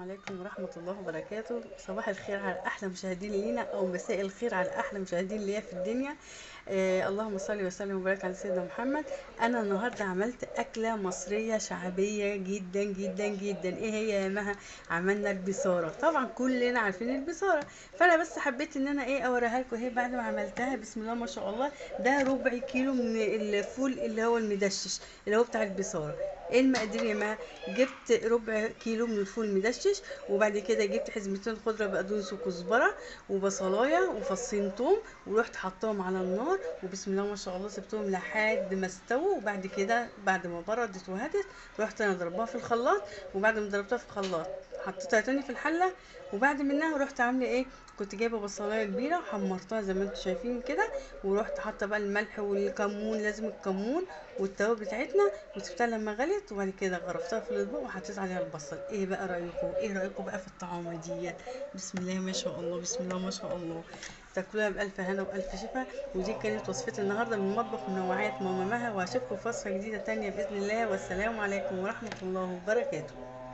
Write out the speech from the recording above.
عليكم ورحمة الله وبركاته. صباح الخير على أحلى مشاهدين لينا، أو مساء الخير على أحلى مشاهدين ليا في الدنيا. اللهم صل وسلم وبارك على سيدنا محمد. أنا النهاردة عملت أكلة مصرية شعبية جدا جدا جدا. إيه هي يا مها؟ عملنا البصارة. طبعا كلنا عارفين البصارة، فأنا بس حبيت إن أنا أوريها لكم اهي بعد ما عملتها. بسم الله ما شاء الله، ده ربع كيلو من الفول اللي هو المدشش اللي هو بتاع البصارة. ايه المقادير يا مها؟ جبت ربع كيلو من الفول المدشش، وبعد كده جبت حزمتين خضرة بقدونس وكزبره وبصلايه وفصين توم، ورحت حطاهم على النار، وبسم الله ما شاء الله سبتهم لحد ما استووا. وبعد كده بعد ما بردت وهدت رحت انا ضربها في الخلاط، وبعد ما ضربتها في الخلاط حطيتها تاني في الحلة، وبعد منها رحت عامله ايه، كنت جايبه بصلايه كبيرة وحمرتها زي ما انتم شايفين كده، ورحت حاطه بقى الملح والكمون، لازم الكمون والتوابل بتاعتنا، وسبتها لما غلت، وبعد كده غرفتها في الاطباق وحطيت عليها البصل. ايه بقى رايكم؟ ايه رايكم بقى في الطعامه ديت؟ بسم الله ما شاء الله، بسم الله ما شاء الله، تاكلوها بالف هنا والف شفا. ودي كانت وصفتي النهارده من مطبخ منوعات ماما مها، واشوفكم في وصفه جديدة تانية باذن الله. والسلام عليكم ورحمة الله وبركاته.